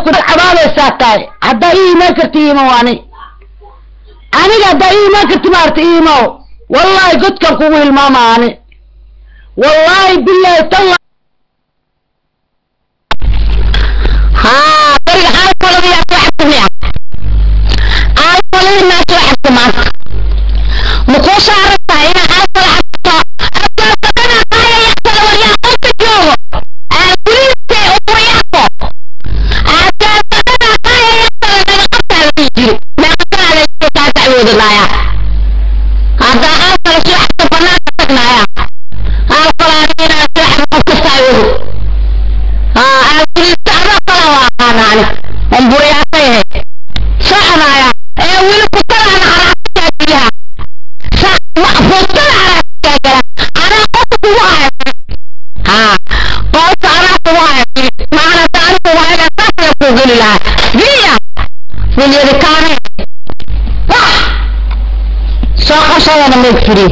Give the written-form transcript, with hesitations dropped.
Ku cabaadaysaa tahay. Haddaa ii imaan karti iimow, ani aniga haddaa ii imaan karti maarta iimow, wallaahi godkan kugu hilmaama ani, wallaahi billahi talla. Haa, beriga aalkoladiyaa soo cabta miya? Aalkoladii maa soo cabta maanta? Ma kuu saaran tahay inaa aalkola cabto? Abdaalsadana qaayayaqsada waryaa qolka joogo aalguliise umuryaako abdaalsadana qaayayaqsada naga qabtaa la dhihi jiri. Meeqasanaa la kaa dacwoodanaaya haddaa aalkola soo cabto banaanka tagnaaya. Aalkolaani inaa soo cabto qof kastaa ogo. Haa, aalguliise adoo kala waa aqaanaani umburiyaasay soconaya ee weli futadana haraasigaa futada haraasigaa gala. Anaa qolka kugu haya. Haa, qolka anaa kugu haya, maana taani kugu hayna saasna kuu geli lahaa biya filyadi kaane wax soo qabsadana meeg firi.